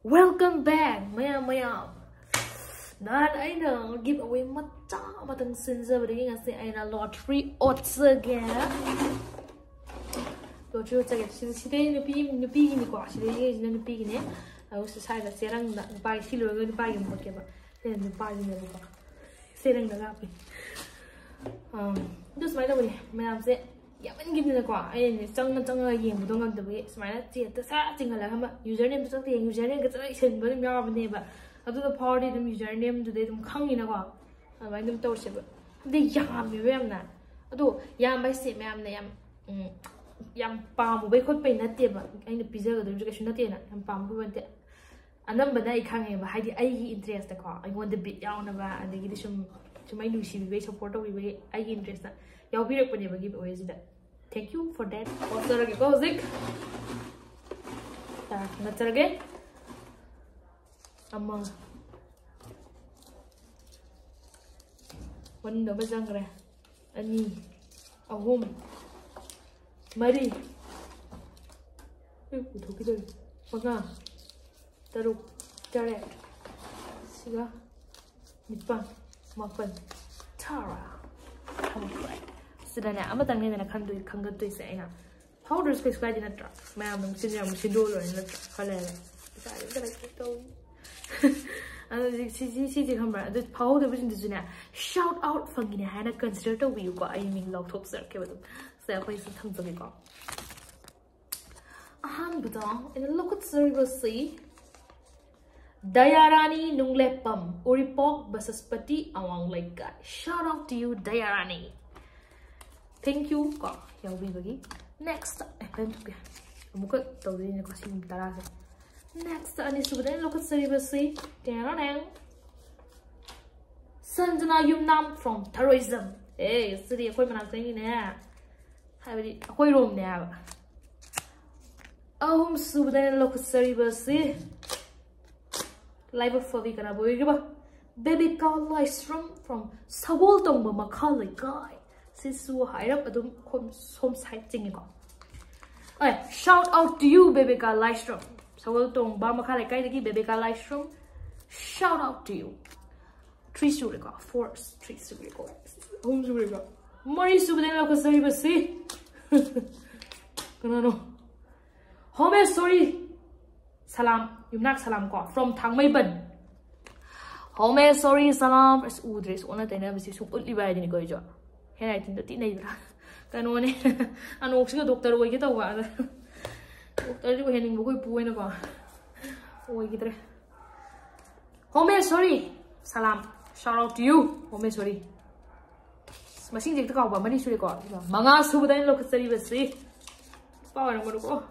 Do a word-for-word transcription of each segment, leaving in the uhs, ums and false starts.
Welcome back, ꯃꯌꯥꯝ ꯃꯌꯥꯝ꯫ ꯅꯍꯥꯟ ꯑꯩꯅ ꯒꯤꯐ ꯑꯋꯦ ꯃꯆꯥ ꯑꯃꯇꯪ ꯁꯤꯟꯖꯕꯗꯒꯤ ꯉꯁꯤ ꯑꯩꯅ ꯂꯣꯇ꯭ꯔꯤ ꯑꯣꯠꯆꯒꯦ꯫ ꯂꯣꯇ꯭ꯔꯤ ꯑꯣꯠꯆꯒꯦ꯫ ꯁꯤꯗ, ꯁꯤꯗꯩ ꯅꯨꯄꯤ, ꯅꯨꯄꯤꯒꯤꯅꯤꯀꯣ꯫ ꯁꯤꯗꯩꯁꯤꯅ ꯅꯨꯄꯤꯒꯤꯅꯦ꯫ ꯑꯗꯨꯒ ꯁ꯭ꯋꯥꯏꯗ ꯆꯦꯔꯪꯗ ꯅꯨꯄꯥꯒꯤ, ꯁꯤ ꯂꯣꯏꯔꯒ ꯅꯨꯄꯥꯒꯤ ꯑꯃꯨꯛ ꯑꯣꯠꯀꯦꯕ꯫ ꯁꯤꯅ ꯅꯨꯄꯥꯒꯤꯅꯦꯕꯀꯣ꯫ ꯆꯦꯔꯪꯗ ꯍꯥꯞꯄꯤ꯫ ꯑꯝ, ꯑꯗꯨ ꯁꯨꯃꯥꯏꯅ ꯇꯧꯕꯅꯦ꯫ ꯃꯌꯥꯝꯁꯦ ꯌꯥꯝꯃꯟꯈꯤꯗꯅꯀꯣ, ꯑꯩꯅꯅꯦ ꯆꯪꯉ ꯆꯪꯉꯒ ꯌꯦꯡꯕꯗꯣ ꯉꯝꯗꯕꯒꯤ ꯁꯨꯃꯥꯏꯅ ꯆꯦꯠꯇ ꯁꯠ ꯆꯤꯡꯍꯜꯂꯒ ꯑꯃ ꯌꯨꯖꯔ ꯅꯦꯝꯗꯣ ꯆꯪꯗ ꯌꯦꯡ, ꯌꯨꯖꯔ ꯅꯦꯝꯒ ꯆꯠꯂ ꯏꯁꯤꯟꯕ ꯑꯗꯨꯝ ꯌꯥꯎꯔꯕꯅꯦꯕ꯫ ꯑꯗꯨꯗ ꯐꯥꯎꯔꯗꯤ ꯑꯗꯨꯝ ꯌꯨꯖꯔ ꯅꯦꯝꯗꯨꯗꯩ ꯑꯗꯨꯝ ꯈꯪꯉꯤꯅꯀꯣ꯫ ꯑꯗꯨꯃꯥꯏꯅ ꯑꯗꯨꯝ ꯇꯧꯔꯁꯦꯕ꯫ ꯑꯗꯩ ꯌꯥꯝꯃꯦꯕ ꯌꯥꯝꯅ꯫ ꯑꯗꯣ ꯌꯥꯝꯕ ꯍꯥꯏꯁꯦ ꯃꯌꯥꯝꯅ ꯌꯥꯝ, ꯎꯝ, ꯌꯥꯝ ꯄꯥꯝꯃꯨꯕꯩ ꯈꯣꯠꯄꯩ ꯅꯠꯇꯦꯕ꯫ ꯑꯩꯅ ꯄꯤꯖꯒꯗꯧꯔꯤꯁꯨ ꯀꯩꯁꯨ ꯅꯠꯇꯦꯅ, ꯌꯥꯝ ꯄꯥꯝꯃꯨꯕꯩ ꯅꯠꯇꯦ꯫ ꯑꯅꯝꯕꯅ ꯑꯩ ꯈꯪꯉꯦꯕ, ꯍꯥꯏꯗꯤ ꯑꯩꯒꯤ ꯏꯟꯇꯔꯦꯁꯇꯀꯣ, ꯑꯩꯉꯣꯟꯗ ꯕꯤꯠ ꯌꯥꯎꯅꯕ, ꯑꯗꯒꯤꯗꯤ ꯁꯨꯝ ꯁꯨꯝ ꯑꯩ ꯅꯨꯡꯁꯤꯕꯤꯕꯩ, ꯁꯞꯄꯣꯔꯠ ꯇꯧꯕꯤꯕꯩ, ꯑꯩꯒꯤ ꯏꯟꯇꯔꯦꯁꯇ ꯌꯥꯎꯕꯤꯔꯛꯄꯅꯦꯕ ꯒꯤꯐ ꯑꯣꯏꯁꯤꯗ꯫ Thank you for that. ꯀꯣꯠꯆꯔꯒꯦꯀꯣ ꯍꯧꯖꯤꯛ꯫ ꯅꯠꯆꯔꯒꯦ꯫ ꯑꯃ, ꯃꯅꯨꯡꯗ ꯑꯃ ꯆꯪꯈ꯭ꯔꯦ꯫ ꯑꯅꯤ, ꯑꯍꯨꯝ, ꯃꯔꯤ, ꯑꯩ ꯄꯨꯊꯣꯛꯈꯤꯗꯣꯔꯦ꯫ ꯃꯉꯥ, ꯇꯔꯨꯛ, ꯇꯔꯦꯠ, ꯁꯤꯒ ꯅꯤꯄꯥꯜ, ꯃꯥꯄꯜ, ꯇꯔꯥ꯫ ꯈꯪꯗ꯭ꯔꯦ꯫ ꯁꯤꯗꯅꯦ ꯑꯃꯇꯪꯅꯦꯗꯅ ꯈꯟꯗꯣꯏ, ꯈꯟꯒꯠꯇꯣꯏꯁꯦ ꯑꯩꯅ꯫ ꯐꯥꯎꯗ꯭ꯔꯁꯨ ꯀꯩꯁꯨ ꯀꯥꯏꯗꯦ ꯅꯠꯇ꯭ꯔꯥ? ꯃꯌꯥꯝ ꯑꯗꯨꯝ ꯁꯤꯟ ꯌꯥꯝ ꯁꯤꯟꯗꯣꯛꯑ ꯂꯣꯏꯔꯦ ꯅꯠꯇ꯭ꯔꯥ? ꯈꯜꯂꯦ꯫ ꯄꯩꯁꯥꯁꯦ ꯑꯝꯇ ꯂꯩꯇꯦ ꯇꯧꯔꯤ꯫ ꯑꯗꯣ ꯍꯧꯖꯤꯛ ꯁꯤꯁꯤ, ꯁꯤꯁꯦ ꯈꯪꯕ꯭ꯔꯥ? ꯑꯗꯨ ꯐꯥꯎꯍꯧꯗꯕꯁꯤꯡꯗꯨꯁꯨꯅꯦ, ꯁꯥꯎꯠ ꯑꯥꯎꯠ ꯐꯪꯉꯤꯅꯦ ꯍꯥꯏꯅ ꯀꯟꯁꯤꯗꯔ ꯇꯧꯕꯤꯌꯨꯀꯣ꯫ ꯑꯩ ꯃꯤꯡ ꯂꯥꯎꯊꯣꯛꯆꯔꯛꯀꯦꯕ ꯑꯗꯨꯝ꯫ ꯁꯦ, ꯑꯩꯈꯣꯏꯁꯨ ꯊꯝꯖꯒꯦꯀꯣ꯫ ꯑꯍꯥꯟꯕꯗ ꯑꯩꯅ ꯂꯧꯈꯠꯆꯔꯤꯕꯁꯤ ꯗꯌꯥꯔꯥꯅꯤ ꯅꯨꯡꯂꯦꯞꯄꯝ, ꯎꯔꯤꯄꯣꯛ ꯕꯁꯁꯄꯇꯤ ꯑꯋꯥꯡ ꯂꯩꯀꯥꯏ꯫ Shout out to you, ꯗꯌꯥꯔꯥꯅꯤ꯫ Thank you ꯀꯣ, ꯌꯥꯎꯕꯤꯕꯒꯤ꯫ Next, ꯑꯦ, ꯐꯖꯅ ꯊꯨꯞꯀꯦ꯫ ꯑꯃꯨꯛꯀ ꯇꯧꯗꯣꯏꯅꯦꯀꯣ ꯁꯤ ꯃꯤꯅꯤꯠ ꯇꯔꯥꯁꯦ꯫ Next, ꯑꯅꯤꯁꯨꯕꯗ ꯑꯩꯅ ꯂꯧꯈꯠꯆꯔꯤꯕꯁꯤ, ꯇꯦꯔꯥꯅꯦꯡ, ꯁꯟꯖꯅꯥ ꯌꯨꯝꯅꯥꯝ from ꯊꯔꯣꯏꯖꯝ꯫ ꯑꯦ, ꯁꯤꯗꯤ ꯑꯩꯈꯣꯏ ꯃꯅꯥꯛꯇꯒꯤꯅꯦ꯫ ꯍꯥꯏꯕꯗꯤ ꯑꯩꯈꯣꯏꯔꯣꯝꯅꯦ ꯍꯥꯏꯕ꯫ ꯑꯍꯨꯝꯁꯨꯕꯗ ꯑꯩꯅ ꯂꯧꯈꯠꯆꯔꯤꯕꯁꯤ ꯂꯥꯏꯕꯛ ꯐꯕꯤ ꯀꯅꯥꯕꯨ ꯑꯣꯏꯒꯦꯕ? ꯕꯦꯕꯤꯀꯥ ꯂꯥꯏꯁ꯭ꯔꯝ from ꯁꯒꯣꯜ ꯇꯣꯡꯕ ꯃꯈꯥ ꯂꯩꯀꯥꯏ꯫ ꯁꯤꯁꯨ ꯍꯥꯏꯔꯞ ꯑꯗꯨꯝ ꯍꯣꯝ, ꯁꯣꯝ ꯁꯥꯏꯠ ꯆꯤꯡꯉꯤꯀꯣ꯫ ꯑꯦ, shout out to you, ꯕꯦꯕꯤꯀꯥ ꯂꯥꯏꯁ꯭ꯔꯝ꯫ ꯁꯒꯣꯜ ꯇꯣꯡꯕ ꯃꯈꯥ ꯂꯩꯀꯥꯏꯗꯒꯤ ꯕꯦꯕꯤꯀꯥ ꯂꯥꯏꯁ꯭ꯔꯝ, shout out to you. Three ꯁꯨꯔꯦꯀꯣ, four, three ꯁꯨꯔꯦꯀꯣ, ꯑꯍꯨꯝ ꯁꯨꯔꯦꯀꯣ, ꯃꯔꯤ ꯁꯨꯕꯗꯩꯅ ꯂꯧꯈꯠꯆꯔꯤꯕꯁꯤ ꯀꯅꯥꯅꯣ? ꯍꯣꯃꯦꯁꯣꯔꯤ ꯁꯂꯥꯝ, ꯌꯨꯝꯅꯥꯛ ꯁꯂꯥꯝ ꯀꯣ, from ꯊꯥꯡꯃꯩꯕꯟ. ꯍꯣꯃꯦꯁꯣꯔꯤ ꯁꯂꯥꯝ. ꯑꯁ, ꯎꯗ꯭ꯔꯦ, ꯑꯁ, ꯑꯣꯟꯅ ꯇꯩꯅꯕꯁꯤ ꯁꯨꯝ ꯎꯠꯂꯤꯕ ꯍꯥꯏꯗꯨꯅꯤꯀꯣ ꯑꯩꯁꯨ. ꯍꯦꯟ ꯔꯥꯏꯇꯤꯡꯗꯣ ꯊꯤ ꯅꯩꯕ꯭ꯔꯥ? ꯀꯩꯅꯣꯅꯦ. ꯑꯅꯣꯛꯁꯤꯒ ꯗꯣꯛꯇꯔ ꯑꯣꯏꯒꯦ ꯇꯧꯕ, ꯑꯗ ꯗꯣꯛꯇꯔꯗꯤ ꯑꯣꯏꯍꯟꯅꯤꯡꯕ ꯑꯩꯈꯣꯏ ꯄꯨ ꯑꯣꯏꯅꯀꯣ. ꯑꯣꯏꯈꯤꯗ꯭ꯔꯦ. ꯍꯣꯃꯦꯁꯣꯔꯤ ꯁꯂꯥꯝ, shout out to you, ꯍꯣꯃꯦꯁꯣꯔꯤ. ꯃꯁꯤꯡꯁꯦ ꯍꯦꯛꯇ ꯀꯥꯎꯕ, ꯃꯔꯤ ꯁꯨꯔꯦꯀꯣ. ꯃꯉꯥ ꯁꯨꯕꯗ ꯑꯩꯅ ꯂꯧꯈꯠꯆꯔꯤꯕꯁꯤ ꯅꯨꯄꯥ ꯑꯣꯏꯔꯝꯒꯅꯨꯀꯣ.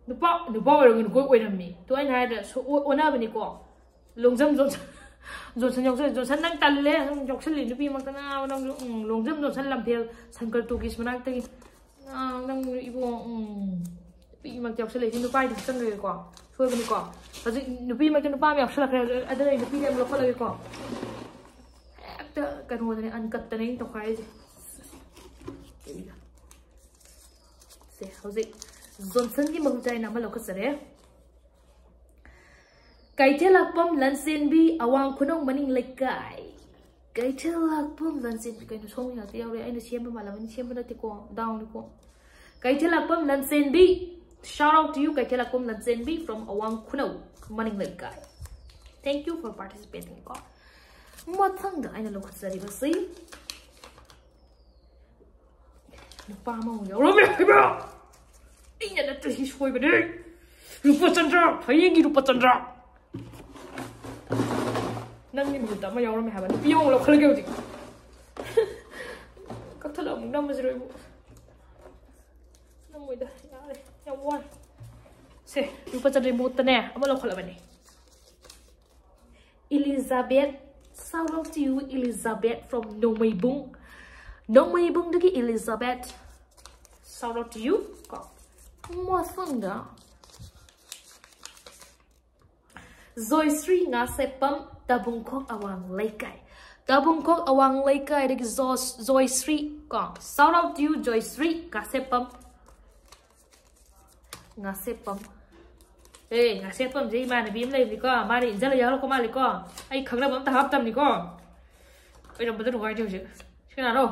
ꯅꯨꯄꯥ, ꯅꯨꯄꯥ ꯑꯣꯏꯔꯝꯒꯅꯨꯀꯣ, ꯑꯣꯏꯔꯝꯃꯤ. ꯇꯣ ꯑꯩꯅ ꯍꯥꯏꯗ꯭ꯔꯥ, ꯁꯣ-, ꯑꯣ-, ꯑꯣꯟꯅꯕꯅꯤꯀꯣ. Longjam Johnson, Johnson ꯌꯥꯎꯁꯜꯂꯦ. ꯖꯣꯟꯁꯟ ꯅꯪ ꯇꯜꯂꯦ, ꯅꯪ ꯌꯥꯎꯁꯜꯂꯤ ꯅꯨꯄꯤ ꯑꯃꯛꯇꯅ ꯅꯪꯁꯨ. ꯎꯝ, ꯂꯣꯡꯖꯝ ꯖꯣꯟꯁꯟ ꯂꯝꯐꯦꯜ ꯁꯪꯀꯔ ꯇꯣꯀꯤꯁ ꯃꯅꯥꯛꯇꯒꯤ. ꯑꯥ, ꯅꯪ ꯏꯕꯣ, ꯎꯝ, ꯅꯨꯄꯤꯃꯛꯇ ꯌꯥꯎꯁꯜꯂꯛꯏꯁꯦ, ꯅꯨꯄꯥꯒꯤꯗꯤ ꯆꯪꯗ꯭ꯔꯦꯀꯣ, ꯁꯣꯏꯕꯅꯤꯀꯣ. ꯍꯧꯖꯤꯛ ꯅꯨꯄꯤꯃꯛꯇ ꯅꯨꯄꯥ ꯑꯃ ꯌꯥꯎꯁꯜꯂꯛꯈ꯭ꯔꯦ, ꯑꯗꯨꯅ ꯑꯩ ꯅꯨꯄꯤꯗꯤ ꯑꯃ ꯂꯧꯈꯠꯂꯒꯦꯀꯣ. ꯍꯦꯛꯇ ꯀꯩꯅꯣꯗꯅꯦ, ꯑꯟꯀꯠꯇꯅꯦ ꯑꯩꯅ ꯇꯧꯈꯥꯏꯔꯤꯁꯦ. ꯁꯦ, ꯍꯧꯖꯤꯛ ꯖꯣꯟꯁꯟꯒꯤ ꯃꯍꯨꯠꯇ ꯑꯩꯅ ꯑꯃ ꯂꯧꯈꯠꯆꯔꯦ. ꯀꯩꯊꯦꯜꯂꯥꯛꯄꯝ ꯂꯟꯆꯦꯟꯕꯤ, ꯑꯋꯥꯡ ꯈꯨꯅꯧ ꯃꯅꯤꯡ ꯂꯩꯀꯥꯏ. ꯀꯩꯊꯦꯜꯂꯥꯛꯄꯝ ꯂꯟꯆꯦꯟꯕꯤ, ꯀꯩꯅꯣ, ꯁꯣꯝꯒꯤ ꯉꯥꯛꯇ ꯌꯥꯎꯔꯦ, ꯑꯩꯅ ꯁꯦꯝꯕ ꯃꯥꯜꯂꯝꯃꯅꯤ, ꯁꯦꯝꯕ ꯅꯠꯇꯦꯀꯣ, ꯗꯥꯎꯅꯤꯀꯣ. ꯀꯩꯊꯦꯜꯂꯥꯛꯄꯝ ꯂꯟꯆꯦꯟꯕꯤ, shout out to you, ꯀꯩꯊꯦꯜꯂꯥꯛꯄꯝ Lanchenbi from ꯑꯋꯥꯡ ꯈꯨꯅꯧ ꯃꯅꯤꯡ ꯂꯩꯀꯥꯏ. Thank you for participating ꯀꯣ. ꯃꯊꯪꯗ ꯑꯩꯅ ꯂꯧꯈꯠꯆꯔꯤꯕꯁꯤ ꯅꯨꯄꯥ ꯑꯃꯃꯨꯛ ꯌꯥꯎꯔꯝꯃꯦ ꯍꯥꯏꯕ. ꯑꯩꯅ ꯅꯠꯇ꯭ꯔꯗꯤ ꯁꯣꯏꯕꯅꯦ. ꯔꯨꯄꯆꯟꯗ꯭ꯔ, ꯍꯌꯦꯡꯒꯤ ꯔꯨꯄꯆꯟꯗ꯭ꯔ. ꯅꯪꯒꯤ ꯃꯍꯨꯠꯇ ꯑꯃ ꯌꯥꯎꯔꯝꯃꯦ ꯍꯥꯏꯕ. ꯅꯨꯄꯤ ꯑꯃꯃꯨꯛ ꯂꯧꯈꯠꯂꯒꯦ ꯍꯧꯖꯤꯛ. ꯀꯛꯊꯠꯂꯒ ꯑꯃꯨꯛ ꯅꯝꯃꯁꯤꯔꯣ ꯑꯩꯕꯨ? ꯅꯝꯃꯣꯏꯗ, ꯌꯥꯔꯦ, ꯌꯥꯝ ꯋꯥꯔꯦ. ꯁꯦ, ꯔꯨꯄꯆꯟꯗ꯭ꯔꯒꯤ ꯃꯍꯨꯠꯇꯅꯦ ꯑꯃ ꯂꯧꯈꯠꯂꯕꯅꯦ. Elizabeth, shout out to you, Elizabeth from ꯅꯣꯡꯃꯩꯕꯨꯡ. ꯅꯣꯡꯃꯩꯕꯨꯡꯗꯒꯤ Elizabeth, shout out to you ꯀꯣ. ꯃꯊꯪꯗ ꯖꯣꯏꯁ꯭ꯔꯤ ꯉꯥꯁꯦꯞꯄꯝ, ꯇꯥꯕꯨꯡꯈꯣꯛ ꯑꯋꯥꯡ ꯂꯩꯀꯥꯏ. ꯇꯥꯕꯨꯡꯈꯣꯛ ꯑꯋꯥꯡ ꯂꯩꯀꯥꯏꯗꯒꯤ ꯖꯣꯁ-, ꯖꯣꯏꯁ꯭ꯔꯤ ꯀꯣ. Shout out to you, Joyshree Ngasheppam. Ngasheppam. ꯑꯦ, ꯉꯥꯁꯦꯞꯄꯝꯁꯦ ꯏꯃꯥꯟꯅꯕꯤ ꯑꯃ ꯂꯩꯕꯅꯤꯀꯣ, ꯃꯥꯅ ꯏꯟꯖꯜꯂ ꯌꯥꯎꯔꯛꯄ ꯃꯥꯜꯂꯤꯀꯣ꯫ ꯑꯩ ꯈꯪꯅꯕ ꯑꯝꯇ ꯍꯥꯞꯇꯕꯅꯤꯀꯣ꯫ ꯑꯣꯏꯔꯝꯕꯗ ꯅꯨꯡꯉꯥꯏꯇꯦ ꯍꯧꯖꯤꯛ꯫ ꯁꯤ ꯀꯅꯥꯅꯣ?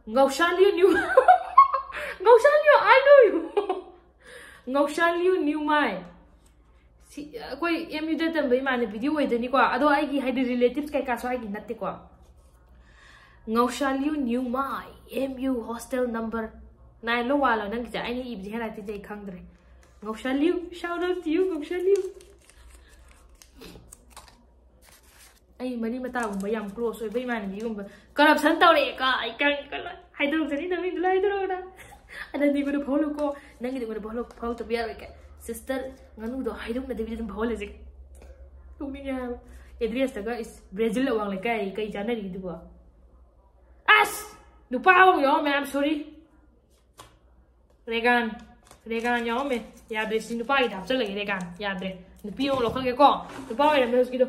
ꯉꯧꯁꯥꯂꯤꯌꯨ ꯅ꯭ꯌꯨ꯫ ꯉꯧꯁꯥꯂꯤꯌꯨ, I know you꯫ ꯉꯧꯁꯥꯂꯤꯌꯨ ꯅ꯭ꯌꯨ ꯃꯥꯏ꯫ ꯁꯤ ꯑꯩꯈꯣꯏ ꯑꯦꯝ ꯌꯨꯗ ꯇꯝꯕ ꯏꯃꯥꯟꯅꯕꯤꯗꯤ ꯑꯣꯏꯗꯣꯏꯅꯤꯀꯣ, ꯑꯗꯣ ꯑꯩꯒꯤ ꯍꯥꯏꯗꯤ relatives ꯀꯩꯀꯥꯁꯨ ꯑꯩꯒꯤ ꯅꯠꯇꯦꯀꯣ꯫ ꯉꯧꯁꯥꯂꯤꯌꯨ ꯅ꯭ꯌꯨ ꯃꯥꯏ ꯑꯦꯝ ꯌꯨ ꯍꯣꯁꯇꯦꯜ ꯅꯝꯕꯔ ꯅꯥꯏꯟꯂꯣ ꯋꯥꯟꯂꯣ ꯅꯪꯒꯤꯁꯦ? ꯑꯩꯅ ꯏꯕꯁꯦ ꯍꯦꯟ ꯔꯥꯏꯇꯤꯡꯁꯦ ꯑꯩ ꯈꯪꯗ꯭ꯔꯦ꯫ ꯉꯧꯁꯥꯂꯤꯌꯨ, shout out to you, ꯉꯧꯁꯥꯂꯤꯌꯨ꯫ ꯑꯩ ꯃꯔꯤ ꯃꯇꯥꯒꯨꯝꯕ ꯌꯥꯝ close ꯑꯣꯏꯕ ꯏꯃꯥꯟꯅꯕꯤꯒꯨꯝꯕ corruption ꯇꯧꯔꯛꯑꯦꯀꯣ, ꯑꯩ ꯈꯪꯉꯦꯀꯣ, ꯂꯣꯏ ꯍꯥꯏꯗꯣꯔꯛꯆꯅꯤ, ꯅꯪ ꯃꯤꯡꯗꯣ ꯂꯣꯏ ꯍꯥꯏꯗꯣꯔꯛꯑꯣꯔꯥ? ꯑꯗꯨꯗꯤ ꯑꯩꯉꯣꯟꯗ ꯐꯥꯎꯍꯜꯂꯨꯀꯣ, ꯅꯪꯒꯤꯗꯤ ꯑꯩꯉꯣꯟꯗ ꯐꯥꯎꯍꯜꯂꯨ, ꯐꯥꯎꯍꯜꯂꯛꯇꯕ ꯌꯥꯔꯣꯏ ꯀꯥꯏ꯫ Sister, ꯉꯥꯅꯨꯗꯣ ꯍꯥꯏꯗꯣꯛꯅꯗꯕꯤꯗ ꯑꯗꯨꯝ ꯐꯥꯎꯍꯜꯂꯁꯤ꯫ ꯅꯣꯛꯅꯤꯡꯉꯦ ꯍꯥꯏꯕ꯫ Address ꯇꯒ ꯏꯁ, ꯕ꯭ꯔꯥꯖꯤꯜ ꯑꯋꯥꯡ ꯂꯩꯀꯥꯏ ꯀꯩ ꯆꯥꯟꯅꯔꯤꯗꯨꯕꯣ? ꯑꯁ! ꯅꯨꯄꯥ ꯑꯃ ꯌꯥꯎꯔꯝꯃꯦ, I'm sorry꯫ ꯔꯦꯒꯥꯟ, ꯔꯦꯒꯥꯟ ꯌꯥꯎꯔꯝꯃꯦ꯫ ꯌꯥꯗ꯭ꯔꯦ, ꯁꯤ ꯅꯨꯄꯥꯒꯤꯗ ꯍꯥꯞꯆꯜꯂꯒꯦ, ꯔꯦꯒꯥꯟ꯫ ꯌꯥꯗ꯭ꯔꯦ꯫ ꯅꯨꯄꯤ ꯑꯃ ꯂꯧꯈꯠꯂꯒꯦꯀꯣ꯫ ꯅꯨꯄꯥ ꯑꯣꯏꯔꯝꯃꯦ ꯍꯧꯖꯤꯛꯀꯤꯗꯣ꯫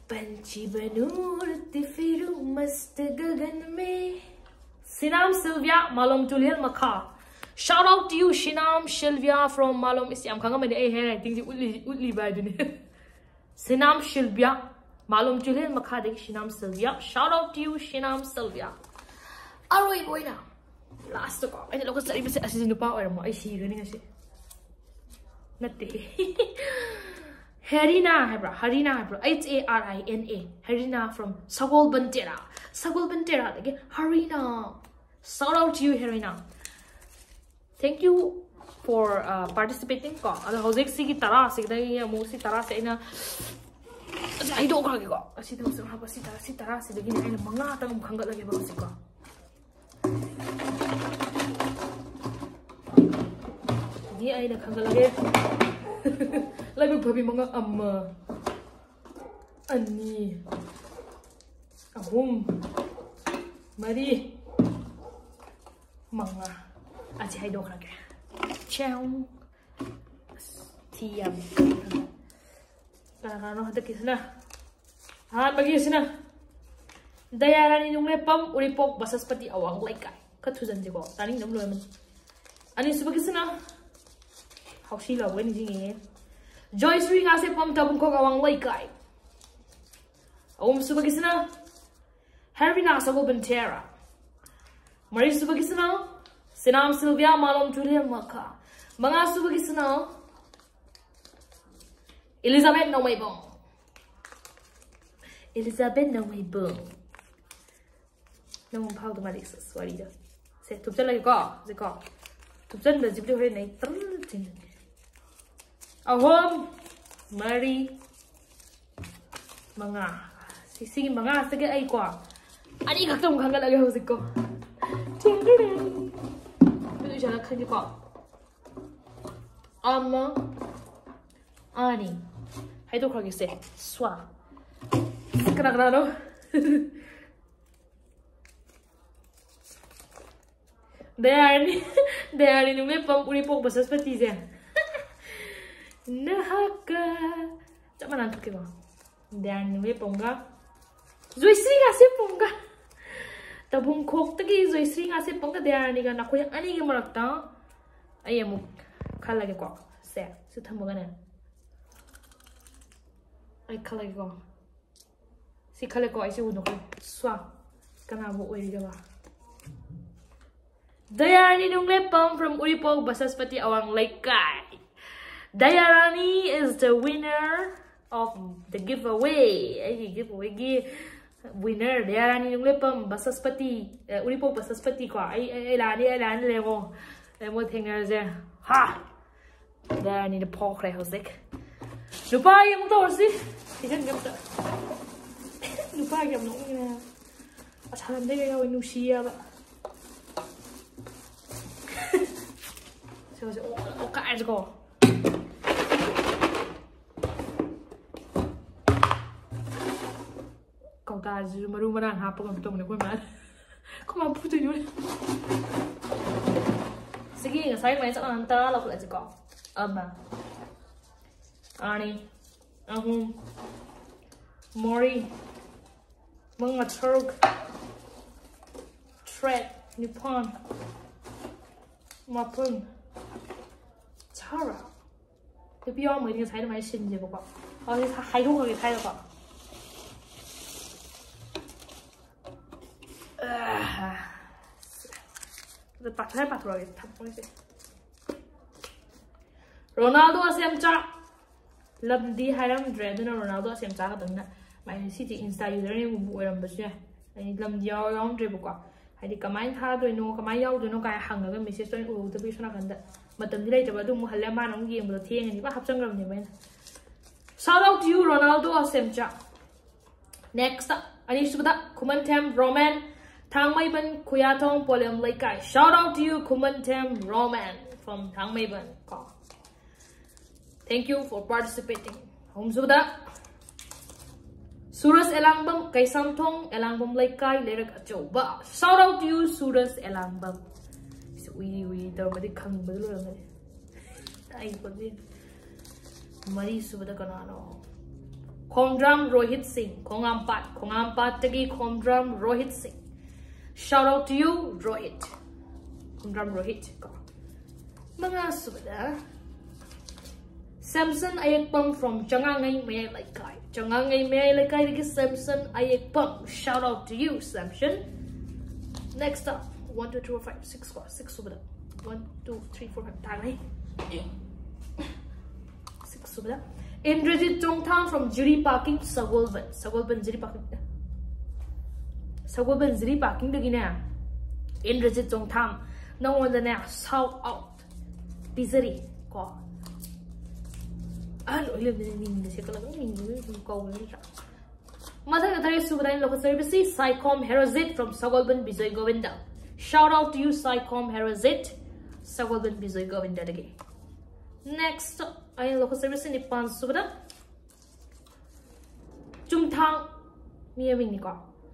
ꯄꯟꯆꯤ ꯕꯅꯨꯔ ꯇꯤꯐꯤꯔꯨ ꯃꯁꯇ ꯒꯒꯟ ꯃꯦ꯫ ꯁꯤꯅꯥꯝ ꯁꯤꯜꯚꯤꯌꯥ, ꯃꯥꯂꯣꯝ ꯆꯨꯂꯦꯜ ꯃꯈꯥ꯫ Shout out to you, Sinam Silvia from Malom. ꯏꯁ, ꯌꯥꯝ ꯈꯪꯉꯝꯃꯅꯤ ꯑꯩ ꯍꯦꯟ ꯔꯥꯏꯇꯤꯡꯁꯦ ꯎꯠꯂꯤ, ꯎꯠꯂꯤꯕ ꯍꯥꯏꯗꯨꯅꯤ꯫ ꯁꯤꯅꯥꯝ ꯁꯤꯜꯚꯤꯌꯥ, ꯃꯥꯂꯣꯝ ꯆꯨꯂꯦꯜ ꯃꯈꯥꯗꯒꯤ Sinam Silvia. Shout out to you, Sinam Silvia. ꯑꯔꯣꯏꯕ ꯑꯣꯏꯅ, last ꯀꯣ, ꯑꯩꯅ ꯂꯧꯈꯠꯆꯔꯤꯕꯁꯦ, ꯑꯁꯤꯁꯦ ꯅꯨꯄꯥ ꯑꯣꯏꯔꯝꯃꯣ, ꯑꯩ ꯁꯤꯒꯅꯤ ꯉꯁꯤ꯫ ꯅꯠꯇꯦ꯫ ꯍꯦꯔꯤꯅꯥ ꯍꯥꯏꯕ꯭ꯔꯥ? ꯍꯔꯤꯅꯥ ꯍꯥꯏꯕ꯭ꯔꯥ? H A R I N A, ꯍꯦꯔꯤꯅꯥ from Sagolband Tera. Sagolband ꯇꯦꯔꯥꯗꯒꯤ ꯍꯔꯤꯅꯥ꯫ Shout out to you, ꯍꯦꯔꯤꯅꯥ꯫ Thank you for, uh, participating ꯀꯣ꯫ ꯑꯗꯣ ꯍꯧꯖꯤꯛ ꯁꯤꯒꯤ ꯇꯔꯥꯁꯤꯗꯒꯤ ꯑꯃꯨꯛ ꯁꯤ ꯇꯔꯥꯁꯦ ꯑꯩꯅ ꯑꯁꯤ ꯍꯩꯗꯣꯛꯈ꯭ꯔꯒꯦꯀꯣ꯫ ꯑꯁꯤꯗ ꯑꯃꯨꯛ ꯍꯥꯞꯄ, ꯁꯤ ꯇꯔꯥ, ꯁꯤ ꯇꯔꯥꯁꯤꯗꯒꯤꯅꯦ ꯑꯩꯅ ꯃꯉꯥꯇꯪ ꯑꯃꯨꯛ ꯈꯟꯒꯠꯂꯒꯦꯕ ꯍꯧꯖꯤꯛꯀꯣ꯫ ꯑꯗꯒꯤ ꯑꯩꯅ ꯈꯟꯒꯠꯂꯒꯦ꯫ ꯂꯥꯏꯕꯛ ꯐꯕꯤ ꯃꯉꯥ, ꯑꯃ, ꯑꯅꯤ, ꯑꯍꯨꯝ, ꯃꯔꯤ, ꯃꯉꯥ꯫ ꯑꯁꯤ ꯍꯩꯗꯣꯛꯈ꯭ꯔꯒꯦ꯫ ꯆꯦꯡ꯫ ꯑꯁ, ꯊꯤ ꯌꯥꯝ꯫ ꯀꯅꯥ ꯀꯅꯥꯅꯣ ꯍꯟꯗꯛꯀꯤꯁꯤꯅ? ꯑꯍꯥꯟꯕꯒꯤꯁꯤꯅ ꯗꯌꯥꯔꯥꯅꯤ ꯅꯨꯡꯂꯦꯞꯄꯝ, ꯎꯔꯤꯄꯣꯛ ꯕꯁꯁꯄꯇꯤ ꯑꯋꯥꯡ ꯂꯩꯀꯥꯏ꯫ ꯈꯔ ꯊꯨꯖꯟꯁꯤꯀꯣ, ꯇꯥꯅꯤꯡꯗꯕ ꯂꯣꯏꯔꯝꯃꯅꯤ꯫ ꯑꯅꯤꯁꯨꯕꯒꯤꯁꯤꯅ ꯍꯥꯎꯁꯤ ꯂꯧꯕ ꯅꯤꯡꯁꯤꯡꯉꯦ꯫ ꯖꯣꯏꯁ꯭ꯔꯤ ꯉꯥꯁꯦ ꯄꯝ ꯇꯥꯕꯨꯡꯈꯣꯛ ꯑꯋꯥꯡ ꯂꯩꯀꯥꯏ꯫ ꯑꯍꯨꯝꯁꯨꯕꯒꯤꯁꯤꯅ ꯍꯦꯔꯤꯅꯥ ꯁꯒꯣꯜꯕꯟ ꯊꯦꯔꯥ꯫ ꯃꯔꯤꯁꯨꯕꯒꯤꯁꯤꯅ ꯁꯤꯅꯥꯝ ꯁꯤꯜꯚꯤꯌꯥ ꯃꯥꯂꯣꯝ ꯇꯨꯂꯦꯝ ꯃꯈꯥ꯫ ꯃꯉꯥꯁꯨꯕꯒꯤꯁꯤꯅ ꯏꯂꯤꯖꯥꯕꯦꯠ ꯅꯣꯡꯃꯩꯕꯨꯡ꯫ ꯏꯂꯤꯖꯥꯕꯦꯠ ꯅꯣꯡꯃꯩꯕꯨꯡ꯫ ꯅꯪ ꯐꯥꯎꯗ ꯃꯥꯜꯂꯤ ꯁꯁ ꯋꯥꯔꯤꯗꯣ꯫ ꯁꯦ, ꯊꯨꯞꯆꯜꯂꯒꯦꯀꯣ, ꯍꯧꯖꯤꯛꯀꯣ꯫ ꯊꯨꯞꯆꯟꯕꯁꯤꯕꯨꯗꯤ ꯍꯣꯔꯦꯟ ꯑꯩ ꯇꯝ ꯆꯤꯡꯒꯦ꯫ ꯑꯍꯨꯝ, ꯃꯔꯤ, ꯃꯉꯥ꯫ ꯁꯤ, ꯁꯤꯒꯤ ꯃꯉꯥꯁꯤꯗꯒꯤ ꯑꯩꯀꯣ, ꯑꯅꯤꯈꯛꯇ ꯑꯃꯨꯛ ꯈꯟꯒꯠꯂꯒꯦ ꯍꯧꯖꯤꯛꯀꯣ꯫ ꯇꯤꯡ ꯇꯤꯡ ꯇꯤꯡ꯫ ꯑꯗꯨ ꯏꯁꯥꯅ ꯈꯟꯒꯦꯀꯣ꯫ ꯑꯃ, ꯑꯅꯤ꯫ ꯍꯥꯏꯗꯣꯛꯈ꯭ꯔꯒꯦꯁꯦ꯫ ꯁ꯭ꯋꯥ꯫ ꯀꯅꯥ ꯀꯅꯥꯅꯣ? ꯗꯌꯥꯔꯅꯤ꯫ ꯗꯌꯥꯔꯅꯤ ꯅꯨꯡꯂꯦꯞꯄꯝ ꯎꯔꯤꯄꯣꯛ ꯕꯁꯁꯄꯇꯤꯁꯦ꯫ ꯅꯍꯥꯛꯀ ꯆꯞ ꯃꯥꯟꯅ ꯊꯣꯛꯀꯦꯀꯣ꯫ ꯗꯌꯥꯔꯅꯤ ꯅꯨꯡꯂꯦꯞꯄꯝꯒ ꯖꯣꯏꯁ꯭ꯔꯤ ꯉꯥꯁꯦꯞꯄꯝꯒ꯫ ꯇꯥꯕꯨꯡꯈꯣꯛꯇꯒꯤ ꯖꯣꯏꯁ꯭ꯔꯤ ꯉꯥꯁꯦꯞꯄꯝꯒ ꯗꯌꯥꯔꯅꯤꯒ ꯅꯈꯣꯏ ꯑꯅꯤꯒꯤ ꯃꯔꯛꯇ ꯑꯩ ꯑꯃꯨꯛ ꯈꯜꯂꯒꯦꯀꯣ꯫ ꯁꯦ, ꯁꯤ ꯊꯝꯃꯒꯅꯦ꯫ ꯑꯩ ꯈꯜꯂꯒꯦꯀꯣ꯫ ꯁꯤ ꯈꯜꯂꯦꯀꯣ, ꯑꯩꯁꯦ ꯍꯨꯟꯗꯣꯛꯈ꯭ꯔꯦ꯫ ꯁ꯭ꯋꯥ꯫ ꯀꯅꯥꯕꯨ ꯑꯣꯏꯔꯤꯒꯕ? ꯗꯌꯥꯔꯅꯤ ꯅꯨꯡꯂꯦꯞꯄꯝ from ꯎꯔꯤꯄꯣꯛ ꯕꯁꯁꯄꯇꯤ ꯑꯋꯥꯡ ꯂꯩꯀꯥꯏ꯫ Dayarani is the winner of the giveaway. ꯑꯩꯒꯤ giveawayꯒꯤ winner ꯗꯌꯥꯔꯥꯅꯤ ꯅꯨꯡꯂꯦꯞꯄꯝ ꯕꯁꯁꯄꯇꯤ, ꯑꯦ, ꯎꯔꯤꯄꯣꯛ ꯕꯁꯁꯄꯇꯤ ꯀꯣ꯫ ꯑꯩ, ꯑꯩ, ꯑꯩ ꯂꯥꯛꯑꯅꯤ, ꯑꯩ ꯂꯥꯛꯑꯅꯤ, ꯂꯩꯔꯝꯃꯣ꯫ ꯂꯩꯔꯝꯃꯣ, ꯊꯦꯡꯅꯔꯁꯦ꯫ ꯍꯥ! ꯗꯌꯥꯔꯥꯅꯤꯗ ꯐꯥꯎꯈ꯭ꯔꯦ ꯍꯧꯖꯤꯛ꯫ ꯅꯨꯄꯥꯒꯤ ꯑꯃꯨꯛ ꯇꯧꯔꯁꯤ꯫ ꯁꯤꯖꯟꯒꯤ ꯑꯝꯇ꯫ ꯅꯨꯄꯥꯒꯤ ꯌꯥꯝ ꯅꯣꯛꯅꯤꯡꯉꯦ꯫ ꯑꯁꯥꯔꯝꯗꯩꯒ ꯌꯥꯎꯋꯦ, ꯅꯨꯡꯁꯤꯌꯦꯕ꯫ ꯁꯤ ꯍꯧꯖꯤꯛ ꯑꯣ-, ꯑꯣ-, ꯀꯥꯏꯔꯁꯤꯀꯣ꯫ ꯀꯧꯇꯥꯁꯤꯁꯨ ꯃꯔꯨ ꯃꯔꯥꯡ ꯍꯥꯞꯄꯒ ꯑꯝꯇ ꯇꯧꯕꯅꯦ ꯑꯩꯈꯣꯏ ꯃꯥꯅ꯫ ꯑꯩꯈꯣꯏ ꯃꯥ ꯐꯨꯗꯣꯏꯅꯦ ꯍꯣꯔꯦꯟ꯫ ꯁꯤꯒꯤ ꯉꯁꯥꯏ ꯑꯗꯨꯃꯥꯏꯅ ꯆꯞ ꯃꯥꯟꯅꯅ ꯇꯔꯥ ꯂꯧꯈꯠꯂꯁꯤꯀꯣ꯫ ꯑꯃ, ꯑꯅꯤ, ꯑꯍꯨꯝ, ꯃꯔꯤ, ꯃꯉꯥ, ꯇꯔꯨꯛ, ꯇꯔꯦꯠ, ꯅꯤꯄꯥꯟ, ꯃꯥꯄꯜ꯫ ꯁꯥꯕ꯭ꯔꯥ? ꯅꯨꯄꯤ ꯌꯥꯎꯔꯝꯃꯒꯗꯤ ꯉꯁꯥꯏ ꯑꯗꯨꯃꯥꯏꯅ ꯁꯤꯟꯁꯦꯕꯀꯣ꯫ ꯍꯧꯖꯤꯛ ꯍꯥꯏꯗꯣꯛꯈ꯭ꯔꯒꯦ ꯁ꯭ꯋꯥꯏꯗꯀꯣ꯫ ꯑꯗ ꯄꯥꯊꯣꯛꯑ ꯄꯥꯊꯣꯛꯑꯒꯦ ꯊꯝꯃꯣꯏꯁꯦ꯫ ꯔꯣꯅꯥꯜꯗꯣ ꯑꯁꯦꯝꯆꯥ꯫ ꯂꯝꯗꯤ ꯍꯥꯏꯔꯝꯗ꯭ꯔꯦ, ꯑꯗꯨꯅ ꯔꯣꯅꯥꯜꯗꯣ ꯑꯁꯦꯝꯆꯥ ꯈꯛꯇꯪꯅ꯫ ꯃꯥꯏ ꯁꯤꯗꯤ Insta usernameꯒꯨꯝꯕ ꯑꯣꯏꯔꯝꯕꯁꯨ ꯌꯥꯏ꯫ ꯑꯩ ꯂꯝꯗꯤ ꯌꯥꯎ-, ꯌꯥꯎꯔꯝꯗ꯭ꯔꯦꯕꯀꯣ꯫ ꯍꯥꯏꯗꯤ ꯀꯃꯥꯏꯅ ꯊꯥꯗꯣꯏꯅꯣ, ꯀꯃꯥꯏꯅ ꯌꯥꯎꯗꯣꯏꯅꯣ ꯀꯥꯏ ꯍꯪꯉꯒ message ꯂꯣꯏꯅ ꯎꯍꯧꯗꯕꯒꯤ ꯁꯣꯝ ꯅꯥꯀꯟꯗ ꯃꯇꯝꯗꯤ ꯂꯩꯇꯕ꯫ ꯑꯗꯨ ꯑꯃꯨꯛ ꯍꯜꯂꯦ, ꯃꯥꯅ ꯑꯃꯨꯛ ꯌꯦꯡꯕꯗꯣ ꯊꯦꯡꯉꯅꯤ꯫ ꯄꯨꯔꯥ ꯍꯥꯞꯆꯟꯈ꯭ꯔꯕꯅꯦꯕ ꯑꯩꯅ꯫ Shout out to you, Ronaldo ꯑꯁꯦꯝꯆꯥ꯫ Next, ꯑꯅꯤꯁꯨꯕꯗ ꯈꯨꯃꯟꯊꯦꯝ ꯔꯣꯃꯦꯟ, ꯊꯥꯡꯃꯩꯕꯟ ꯈꯨꯌꯥꯊꯣꯡ ꯄꯣꯂꯦꯝ ꯂꯩꯀꯥꯏ꯫ Shout out to you, Khumanthem Romen from Thangmeiband ꯀꯣ꯫ Thank you for participating. ꯑꯍꯨꯝꯁꯨꯕꯗ ꯁꯨꯔꯖ ꯑꯦꯂꯥꯡꯕꯝ, ꯀꯩꯁꯥꯝꯊꯣꯡ ꯑꯦꯂꯥꯡꯕꯝ ꯂꯩꯀꯥꯏ, ꯂꯩꯔꯛ ꯑꯆꯧꯕ꯫ Shout out to you, ꯁꯨꯔꯖ ꯑꯦꯂꯥꯡꯕꯝ꯫ ꯁꯤ ꯎꯏꯔꯤ ꯎꯏꯔꯤ ꯇꯧꯔꯝꯃꯗꯤ ꯈꯪꯕꯗ ꯂꯣꯏꯔꯝꯃꯅꯤ꯫ ꯑꯩ ꯈꯣꯟꯖꯦꯜ꯫ ꯃꯔꯤꯁꯨꯕꯗ ꯀꯅꯥꯅꯣ? ꯈꯣꯡꯗ꯭ꯔꯥꯝ ꯔꯣꯍꯤꯠ ꯁꯤꯡ, ꯈꯣꯡꯉꯥꯝꯄꯥꯠ, ꯈꯣꯡꯉꯥꯝꯄꯥꯠꯇꯒꯤ ꯈꯣꯡꯗ꯭ꯔꯥꯝ ꯔꯣꯍꯤꯠ ꯁꯤꯡ꯫ Shout out to you, Rohit. ꯈꯣꯡꯗ꯭ꯔꯥꯝ Rohit ꯀꯣ꯫ ꯃꯉꯥꯁꯨꯕꯗ ꯁꯦꯝꯁꯟ ꯑꯌꯦꯛꯄꯝ from ꯆꯉꯥꯡꯉꯩ ꯃꯌꯥꯏ ꯂꯩꯀꯥꯏ꯫ ꯆꯉꯥꯡꯉꯩ ꯃꯌꯥꯏ ꯂꯩꯀꯥꯏꯗꯒꯤ Samson ꯑꯌꯦꯛꯄꯝ꯫ Shout out to you, Samson. Next up, one, two, three, four, five, six ꯀꯣ, six ꯁꯨꯕꯗ꯫ One, two, three, four, five ꯇꯥꯔꯦ꯫ Six ꯁꯨꯕꯗ Indrajit Chongtham from Jiri parking, Sagolband. Sagolband Jiri parking. Sagolband Jiri ꯄꯥꯔꯀꯤꯡꯗꯒꯤꯅꯦ, ꯏꯟꯗ꯭ꯔꯖꯤꯠ ꯆꯣꯡꯊꯥꯝ, ꯅꯉꯣꯟꯗꯅꯦ shout out ꯄꯤꯖꯔꯤ ꯀꯣ꯫ ꯑꯍꯜ ꯑꯣꯏꯂꯕꯅꯤꯅ ꯃꯤꯡꯗ ꯁꯦꯀꯠꯂꯒ ꯃꯤꯡꯗ ꯑꯗꯨꯝ ꯀꯧꯕ ꯅꯠꯇ꯭ꯔꯥ? ꯃꯊꯪꯗ ꯇꯔꯦꯠ ꯁꯨꯕꯗ ꯑꯩꯅ ꯂꯧꯈꯠꯆꯔꯤꯕꯁꯤ Saikhom Herojit from Sagolband Bijoy Govinda. Shout out to you, Saikhom Herojit, Sagolband Bijoy ꯒꯣꯕꯤꯟꯗꯗꯒꯤ꯫ Next, ꯑꯩꯅ ꯂꯧꯈꯠꯆꯔꯤꯕꯁꯤ ꯅꯤꯄꯥꯟ ꯁꯨꯕꯗ ꯆꯨꯝꯊꯥꯡ, ꯃꯤ ꯑꯃꯤꯡꯅꯤꯀꯣ꯫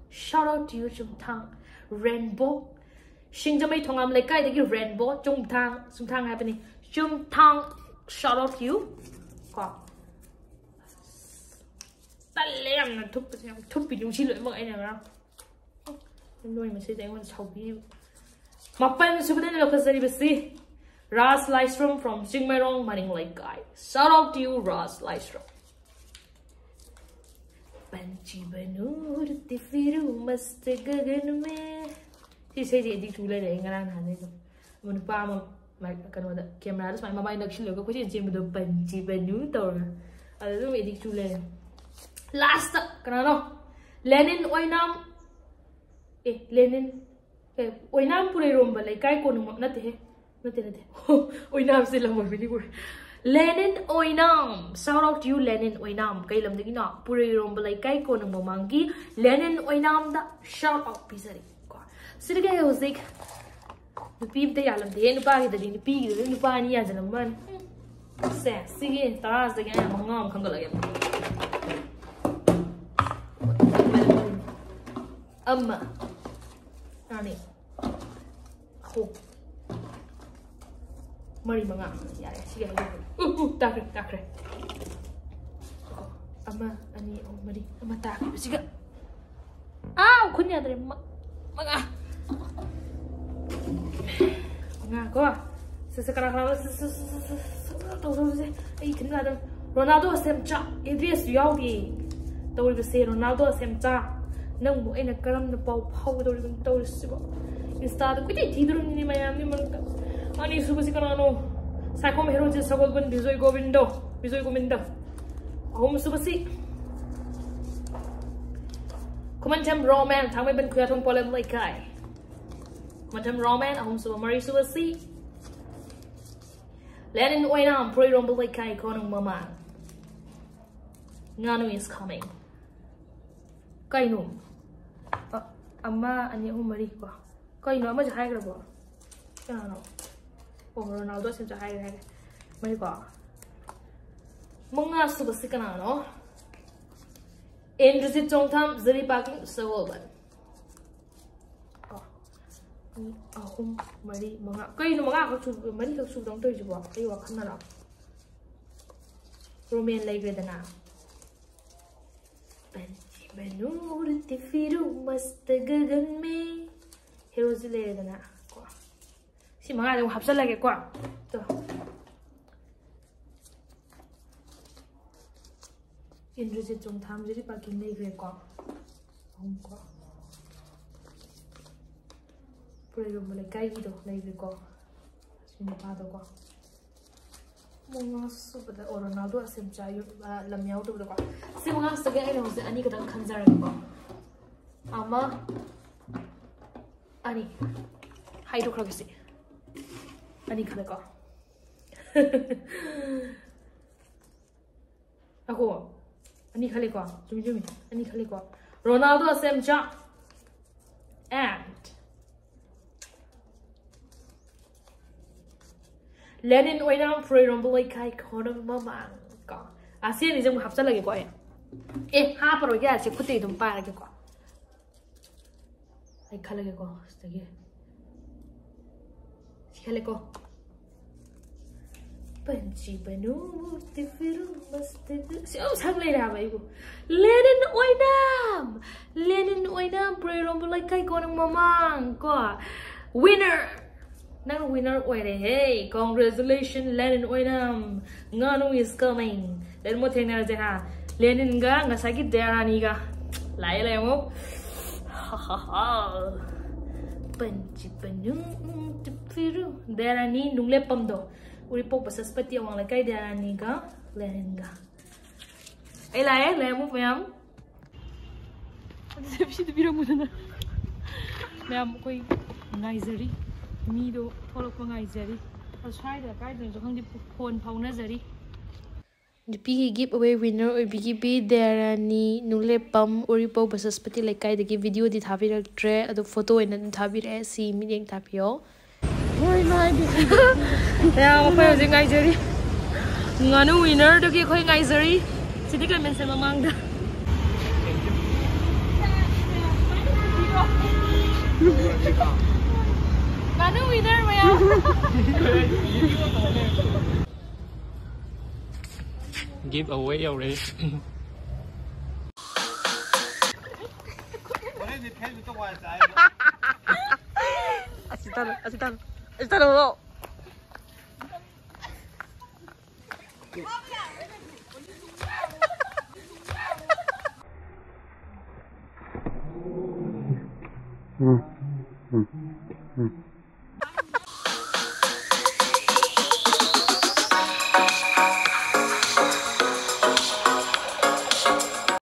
Shout out to you, ꯆꯨꯝꯊꯥꯡ꯫ ꯔꯦꯟꯕꯣ, ꯁꯤꯡꯖꯃꯩ ꯊꯣꯉꯥꯝ ꯂꯩꯀꯥꯏꯗꯒꯤ ꯔꯦꯟꯕꯣ꯫ ꯆꯨꯝꯊꯥꯡ, ꯆꯨꯝꯊꯥꯡ ꯍꯥꯏꯕꯅꯤ꯫ ꯆꯨꯝꯊꯥꯡ, shout out to you ꯀꯣ꯫ ꯇꯜꯂꯦ ꯌꯥꯝꯅ ꯊꯨꯞꯄꯁꯦ, ꯌꯥꯝ ꯊꯨꯞꯄꯤ ꯅꯨꯡꯁꯤ ꯂꯣꯏꯅꯃꯛ ꯑꯩꯅ ꯉꯔꯥꯡ꯫ ꯅꯣꯏ ꯃꯁꯤꯗ ꯑꯩꯉꯣꯟꯗ ꯁꯥꯎꯕꯤꯔꯤꯕ꯫ ꯃꯥꯄꯟ ꯁꯨꯕꯗ ꯑꯩꯅ ꯂꯧꯈꯠꯆꯔꯤꯕꯁꯤ ꯔꯥꯖ ꯂꯥꯏꯁ꯭ꯔꯝ from ꯆꯤꯡꯃꯩꯔꯣꯡ ꯃꯅꯤꯡ ꯂꯩꯀꯥꯏ꯫ Shout out to you, ꯔꯥꯖ ꯂꯥꯏꯁ꯭ꯔꯝ꯫ ꯄꯟꯆꯤ ꯕꯅꯨꯔ ꯇꯤꯐꯤꯔꯨ ꯃꯁꯇ ꯒꯒꯟ ꯃꯦ꯫ ꯁꯤ ꯏꯁꯩꯁꯦ ꯑꯦꯗꯤꯛ ꯆꯨ ꯂꯩꯔꯦ ꯑꯩ ꯉꯔꯥꯡ ꯅꯍꯥꯟꯗꯩ ꯑꯗꯨꯝ꯫ ꯑꯃ ꯅꯨꯄꯥ ꯑꯃ ꯃꯥꯏ-, ꯀꯩꯅꯣꯗ ꯀꯦꯃꯦꯔꯥꯗ ꯁꯨꯃꯥꯏꯅ ꯃꯃꯥꯏ ꯅꯛꯁꯤꯜꯂꯒ ꯀꯣꯏꯆꯦꯟ ꯆꯦꯟꯕꯗꯣ ꯄꯟꯆꯤ ꯕꯅꯨ ꯇꯧꯔꯒ꯫ ꯑꯗꯨ ꯑꯗꯨꯝ ꯑꯦꯗꯤꯛ ꯆꯨ ꯂꯩꯔꯦ꯫ ꯂꯥꯁꯇ ꯀꯅꯥꯅꯣ? ꯂꯦꯅꯤꯟ ꯑꯣꯏꯅꯥꯝ꯫ ꯑꯦ, ꯂꯦꯅꯤꯟ꯫ ꯑꯦ, ꯑꯣꯏꯅꯥꯝ ꯄꯨꯔꯩꯔꯣꯝꯕ ꯂꯩꯀꯥꯏ ꯀꯣꯅꯨꯡꯃꯛ ꯅꯠꯇꯦꯍꯦ꯫ ꯅꯠꯇꯦ, ꯅꯠꯇꯦ꯫ ꯑꯣꯏꯅꯥꯝꯁꯦ ꯂꯝ ꯑꯣꯏꯕꯅꯤ ꯀꯣ꯫ ꯂꯦꯅꯤꯟ ꯑꯣꯏꯅꯥꯝ꯫ Shout out to you, ꯂꯦꯅꯤꯟ ꯑꯣꯏꯅꯥꯝ꯫ ꯀꯩ ꯂꯝꯗꯒꯤꯅꯣ? ꯄꯨꯔꯩꯔꯣꯝꯕ ꯂꯩꯀꯥꯏ ꯀꯣꯅꯨꯡ ꯃꯃꯥꯡꯒꯤ ꯂꯦꯅꯤꯟ ꯑꯣꯏꯅꯥꯝꯗ shout out ꯄꯤꯖꯔꯤ ꯀꯣ꯫ ꯁꯤꯗꯒꯤ ꯑꯩ ꯍꯧꯖꯤꯛ ꯅꯨꯄꯤ ꯑꯝꯇ ꯌꯥꯜꯂꯝꯗꯦ꯫ ꯅꯨꯄꯥꯒꯤꯗꯗꯤ, ꯅꯨꯄꯤꯒꯤꯗꯗꯤ ꯅꯨꯄꯥ ꯑꯅꯤ ꯌꯥꯟꯁꯤꯜꯂꯝꯕ ꯋꯥꯅꯤ꯫ ꯁꯦ, ꯁꯤꯒꯤ ꯇꯔꯥꯁꯤꯗꯒꯤ ꯑꯩꯅ ꯃꯉꯥ ꯑꯃ ꯈꯟꯒꯠꯂꯒꯦ꯫ ꯑꯃ, ꯑꯅꯤ, ꯑꯍꯨꯝ, ꯃꯔꯤ, ꯃꯉꯥ꯫ ꯌꯥꯔꯦ, ꯁꯤꯒ ꯍꯥꯏꯗꯣꯛꯈ꯭ꯔꯦ꯫ ꯎ, ꯎ, ꯇꯥꯈ꯭ꯔꯦ, ꯇꯥꯈ꯭ꯔꯦ꯫ ꯑꯃ, ꯑꯅꯤ, ꯑꯍꯨꯝ, ꯃꯔꯤ꯫ ꯑꯃ ꯇꯥꯈꯤꯕꯁꯤꯒ꯫ ꯑꯥ, ꯈꯨꯟ ꯌꯥꯗ꯭ꯔꯦ꯫ ꯃ-, ꯃꯉꯥ꯫ ꯃꯉꯥ ꯀꯣ꯫ ꯁꯦ, ꯁꯦ, ꯀꯅꯥ, ꯀꯅꯥꯅꯣ? ꯁꯦ, ꯁꯦ, ꯁꯦ, ꯁꯦ, ꯁꯦ, ꯁꯦ, ꯇꯧꯗꯧꯔꯤꯁꯦ꯫ ꯑꯩ ꯏꯊꯟ ꯌꯥꯗ꯭ꯔꯦ꯫ ꯔꯣꯅꯥꯜꯗꯣ ꯑꯁꯦꯝꯆꯥ꯫ ꯑꯦꯗ꯭ꯔꯦꯁꯁꯨ ꯌꯥꯎꯗꯦ꯫ ꯇꯧꯔꯤꯕꯁꯦ, ꯔꯣꯅꯥꯜꯗꯣ ꯑꯁꯦꯝꯆꯥ꯫ ꯅꯪꯕꯨ ꯑꯩꯅ ꯀꯔꯝꯅ ꯄꯥꯎ ꯐꯥꯎꯒꯗꯧꯔꯤꯕꯅꯣ ꯇꯧꯔꯤꯁꯤꯕꯣ? ꯏꯟꯁꯇꯥꯗ ꯀꯣꯏꯊꯤ ꯊꯤꯗꯣꯔꯤꯕꯅꯤꯅꯦ ꯃꯌꯥꯝꯒꯤ ꯃꯔꯛꯇ꯫ ꯑꯅꯤꯁꯨꯕꯁꯤ ꯀꯅꯥꯅꯣ? ꯁꯥꯏꯈꯣꯝ ꯍꯦꯔꯣꯖꯤꯠ ꯁꯒꯣꯜꯕꯟ ꯕꯤꯖꯣꯏ ꯒꯣꯕꯤꯟꯗꯣ꯫ ꯕꯤꯖꯣꯏ ꯒꯣꯕꯤꯟꯗ꯫ ꯑꯍꯨꯝꯁꯨꯕꯁꯤ ꯈꯨꯃꯟꯊꯦꯝ ꯔꯣꯃꯦꯟ, ꯊꯥꯡꯃꯩꯕꯟ ꯈꯨꯌꯥꯊꯣꯡ ꯄꯣꯂꯦꯝ ꯂꯩꯀꯥꯏ꯫ ꯈꯨꯃꯟꯊꯦꯝ ꯔꯣꯃꯦꯟ, ꯑꯍꯨꯝꯁꯨꯕ, ꯃꯔꯤꯁꯨꯕꯁꯤ ꯂꯦꯅꯤꯟ ꯑꯣꯏꯅꯥꯝ, ꯄꯨꯔꯩꯔꯣꯝꯕ ꯂꯩꯀꯥꯏ, ꯀꯣꯅꯨꯡ ꯃꯃꯥꯡ꯫ ꯉꯥꯅꯨ is coming꯫ ꯀꯩꯅꯣ? ꯑ-, ꯑꯃ, ꯑꯅꯤ, ꯑꯍꯨꯝ, ꯃꯔꯤ ꯀꯣ꯫ ꯀꯩꯅꯣ ꯑꯃꯁꯦ ꯍꯥꯏꯈ꯭ꯔꯕꯣ? ꯀꯅꯥꯅꯣ? ꯑꯣ, ꯔꯣꯅꯥꯜꯗꯣ ꯑꯁꯦꯝꯆꯥ ꯍꯥꯏꯈ꯭ꯔꯦ, ꯍꯥꯏꯈ꯭ꯔꯦ꯫ ꯃꯔꯤꯀꯣ꯫ ꯃꯉꯥꯁꯨꯕꯁꯤ ꯀꯅꯥꯅꯣ? ꯏꯟꯗ꯭ꯔꯖꯤꯠ ꯆꯣꯡꯊꯥꯝ, ꯖꯤꯔꯤ ꯄꯥꯔꯀꯤꯡ, ꯁꯒꯣꯜꯕꯟ꯫ ꯀꯣ꯫ ꯑꯅꯤ, ꯑꯍꯨꯝ, ꯃꯔꯤ, ꯃꯉꯥ꯫ ꯀꯩꯅꯣ ꯃꯉꯥꯈꯛ ꯁꯨꯕ, ꯃꯔꯤꯈꯛ ꯁꯨꯕꯗꯧꯅ ꯇꯧꯔꯤꯁꯤꯕꯣ? ꯑꯩ ꯋꯥꯈꯜꯅꯔꯣ? ꯔꯣꯃꯦꯟ ꯂꯩꯈ꯭ꯔꯦꯗꯅ꯫ ꯄꯟꯆꯤ ꯕꯅꯨꯔ ꯇꯤꯐꯤꯔꯨ ꯃꯁꯇ ꯒꯒꯟ ꯃꯦ꯫ ꯍꯦꯔꯣꯖꯤꯠ ꯂꯩꯔꯦꯗꯅ꯫ ꯀꯣ꯫ ꯁꯤ ꯃꯉꯥꯗ ꯑꯃꯨꯛ ꯍꯥꯞꯆꯜꯂꯒꯦꯀꯣ꯫ ꯇꯣ꯫ ꯏꯟꯗ꯭ꯔꯖꯤꯠ ꯆꯣꯡꯊꯥꯝꯁꯤꯗꯤ ꯄꯥꯔꯀꯤꯡ ꯂꯩꯈ꯭ꯔꯦꯀꯣ꯫ ꯑꯍꯨꯝꯀꯣ꯫ ꯄꯨꯔꯩꯔꯣꯝꯕ ꯂꯩꯀꯥꯏꯒꯤꯗꯣ ꯂꯩꯈ꯭ꯔꯦꯀꯣ꯫ ꯁꯤ ꯅꯨꯄꯥꯗꯣꯀꯣ꯫ ꯃꯉꯥ ꯁꯨꯕꯗ, ꯑꯣ, ꯔꯣꯅꯥꯜꯗꯣ ꯑꯁꯦꯝꯆꯥ ꯌꯨ-, ꯑ, ꯂꯝ ꯌꯥꯎꯗꯕꯗꯀꯣ꯫ ꯁꯤ ꯃꯉꯥꯁꯤꯗꯒꯤ ꯑꯩꯅ ꯍꯧꯖꯤꯛ ꯑꯅꯤ ꯈꯛꯇꯪ ꯈꯟꯖꯔꯒꯦꯀꯣ꯫ ꯑꯃ, ꯑꯅꯤ꯫ ꯍꯥꯏꯗꯣꯛꯈ꯭ꯔꯒꯦ ꯁꯤ꯫ ꯑꯅꯤ ꯈꯜꯂꯦꯀꯣ꯫ ꯑꯍꯣ꯫ ꯑꯅꯤ ꯈꯜꯂꯦꯀꯣ꯫ ꯆꯨꯝꯃꯤ, ꯆꯨꯝꯃꯤ꯫ ꯑꯅꯤ ꯈꯜꯂꯦꯀꯣ꯫ ꯔꯣꯅꯥꯜꯗꯣ ꯑꯁꯦꯝꯆꯥ꯫ And ꯂꯦꯅꯤꯟ ꯑꯣꯏꯅꯥꯝ ꯄꯨꯔꯩꯔꯣꯝꯕ ꯂꯩꯀꯥꯏ ꯀꯣꯅꯨꯡ ꯃꯃꯥꯡ ꯀꯣ꯫ ꯑꯁꯤ ꯑꯅꯤꯁꯦ ꯑꯃꯨꯛ ꯍꯥꯞꯆꯜꯂꯒꯦꯀꯣ ꯑꯩ꯫ ꯑꯦ, ꯍꯥꯞꯄꯔꯣꯏꯒꯦ, ꯑꯁꯤ ꯈꯨꯠꯇꯒꯤ ꯑꯗꯨꯝ ꯄꯥꯏꯔꯒꯦꯀꯣ꯫ ꯑꯩ ꯈꯜꯂꯒꯦꯀꯣ, ꯁꯤꯗꯒꯤ꯫ ꯁꯤ ꯈꯜꯂꯦꯀꯣ꯫ ꯄꯟꯆꯤ ꯕꯅꯨ ꯃꯨꯛꯇꯤ ꯐꯤꯔꯨ ꯃꯁꯇꯤ ꯐꯤꯔꯨ꯫ ꯁꯤ ꯌꯥꯝ ꯁꯛ ꯂꯩꯔꯦ ꯍꯥꯏꯕ ꯑꯩꯕꯨ꯫ ꯂꯦꯅꯤꯟ ꯑꯣꯏꯅꯥꯝ! ꯂꯦꯅꯤꯟ ꯑꯣꯏꯅꯥꯝ, ꯄꯨꯔꯩꯔꯣꯝꯕ ꯂꯩꯀꯥꯏ ꯀꯣꯅꯨꯡ ꯃꯃꯥꯡ ꯀꯣ꯫ Winner! ꯅꯪ winner ꯑꯣꯏꯔꯦꯍꯦ! Congratulations, ꯂꯦꯅꯤꯟ ꯑꯣꯏꯅꯥꯝ! ꯉꯥꯅꯨ is coming! ꯂꯦꯅꯤꯟ ꯑꯃꯨꯛ ꯊꯦꯡꯅꯔꯁꯦ ꯍꯥ꯫ ꯂꯦꯅꯤꯟꯒ ꯉꯁꯥꯏꯒꯤ ꯗꯌꯥꯔꯥꯅꯤꯒ꯫ ꯂꯥꯛꯑꯦ, ꯂꯥꯛꯑꯦ ꯑꯃꯨꯛ꯫ ꯄꯟꯆꯤ ꯄꯅꯨ, ꯎꯝ, ꯇꯨ ꯐꯤꯔꯨ꯫ ꯗꯌꯥꯔꯥꯅꯤ ꯅꯨꯡꯂꯦꯞꯄꯝꯗꯣ꯫ ꯎꯔꯤꯄꯣꯛ ꯕꯁꯁꯄꯇꯤ ꯑꯋꯥꯡ ꯂꯩꯀꯥꯏ ꯗꯌꯥꯔꯥꯅꯤꯒ ꯂꯦꯅꯤꯟꯒ꯫ ꯑꯩ ꯂꯥꯛꯑꯦ, ꯂꯩꯔꯝꯃꯨ ꯃꯌꯥꯝ꯫ ꯑꯗꯨꯗꯤ ꯁꯤꯗ ꯄꯤꯔꯝꯃꯨꯗꯅ꯫ ꯃꯌꯥꯝ ꯑꯩꯈꯣꯏ ꯉꯥꯏꯖꯔꯤ꯫ ꯃꯤꯗꯣ ꯊꯣꯛꯂꯛꯄ ꯉꯥꯏꯖꯔꯤ꯫ ꯑꯗꯣ ꯁ꯭ꯋꯥꯏꯗ ꯀꯥꯏꯗꯅꯣꯁꯨ ꯈꯪꯗꯦ, ꯐꯣꯟ ꯐꯥꯎꯅꯖꯔꯤ꯫ ꯅꯨꯄꯤꯒꯤ give away winner ꯑꯣꯏꯕꯤꯈꯤꯕꯤ ꯗꯌꯥꯔꯥꯅꯤ ꯅꯨꯡꯂꯦꯞꯄꯝ, ꯎꯔꯤꯄꯣꯛ ꯕꯁꯁꯄꯇꯤ ꯂꯩꯀꯥꯏꯗꯒꯤ꯫ ꯚꯤꯗꯤꯑꯣꯗꯤ ꯊꯥꯕꯤꯔꯛꯇ꯭ꯔꯦ, ꯑꯗꯣ ꯐꯣꯇꯣ ꯑꯣꯏꯅ ꯑꯗꯨꯝ ꯊꯥꯕꯤꯔꯛꯑꯦ꯫ ꯁꯤ ꯃꯤꯠꯌꯦꯡ ꯊꯥꯕꯤꯌꯣ꯫ ꯃꯌꯥꯝ ꯑꯩꯈꯣꯏ ꯍꯧꯖꯤꯛ ꯉꯥꯏꯖꯔꯤ꯫ ꯉꯥꯅꯨ winner ꯗꯨꯒꯤ ꯑꯩꯈꯣꯏ ꯉꯥꯏꯖꯔꯤ꯫ ꯁꯤꯗꯤ ꯀ꯭ꯂꯦꯃꯦꯟꯁꯦ ꯃꯃꯥꯡꯗ꯫ ꯉꯥꯅꯨ winner ꯃꯌꯥꯝ꯫ Give away ꯌꯧꯔꯦ꯫ ꯑꯁꯤ ꯇꯥꯔꯣ, ꯑꯁꯤ ꯇꯥꯔꯣ꯫ ꯆꯠꯂꯣ꯫ ꯎꯝ, ꯎꯝ, ꯎꯝ꯫